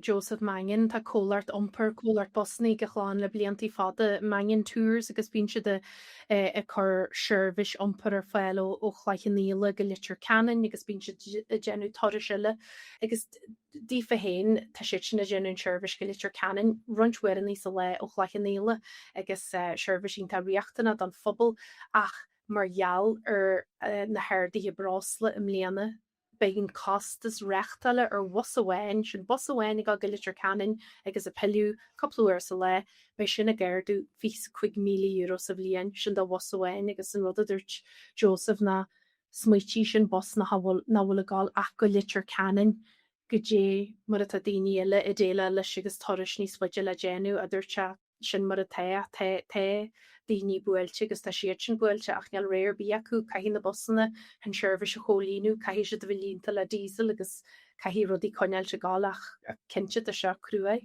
Joseph Mannion, tá comhlacht iompair, comhlacht busanna ag a chlann le bliantaí fada, Mannion Tours, agus bíonn siad ag cur seirbhís iompair ar fáil ó Chloich Cheann Fhaola go Leitir Ceanainn agus bíonn siad ag déanamh turais eile agus daofa féin tá siad sin ag déanamh an seirbhís go Leitir Ceanainn roinnt uaireanna sa lá ó Chloich Cheann Fhaola agus seirbhís iontach riachtanach don phobal ach mar gheall ar na harduithe breosla i mbliana Beidh an costas reáchtála ar bhus amháin, sin bus amháin ag dul go Leitir Ceanainn agus ag pilleadh cúpla uair sa lá, beidh sin ag ardú €25,000 sa bhliain, sin do bhus amháin agus an rud a dúirt Joseph ná smaoitigh, sin bus nach bhfuil nach bhfuil ag dul ach go Leitir Ceanainn, goidé mar atá daoine eile ag déileáil leis agus turais níos faide le déanamh, a dúirt sé. Sin mar atá. Tá, tá daoine buailte agus tá siad sin buailte ach níl rogha ar bith acu. Caithfidh na busanna an seirbhís a chomhlíonadh, caithfidh siad a bheith líonta le diesel agus caithfidh rudaí coinneáilt ag dul ach cinnte tá sé cruaidh.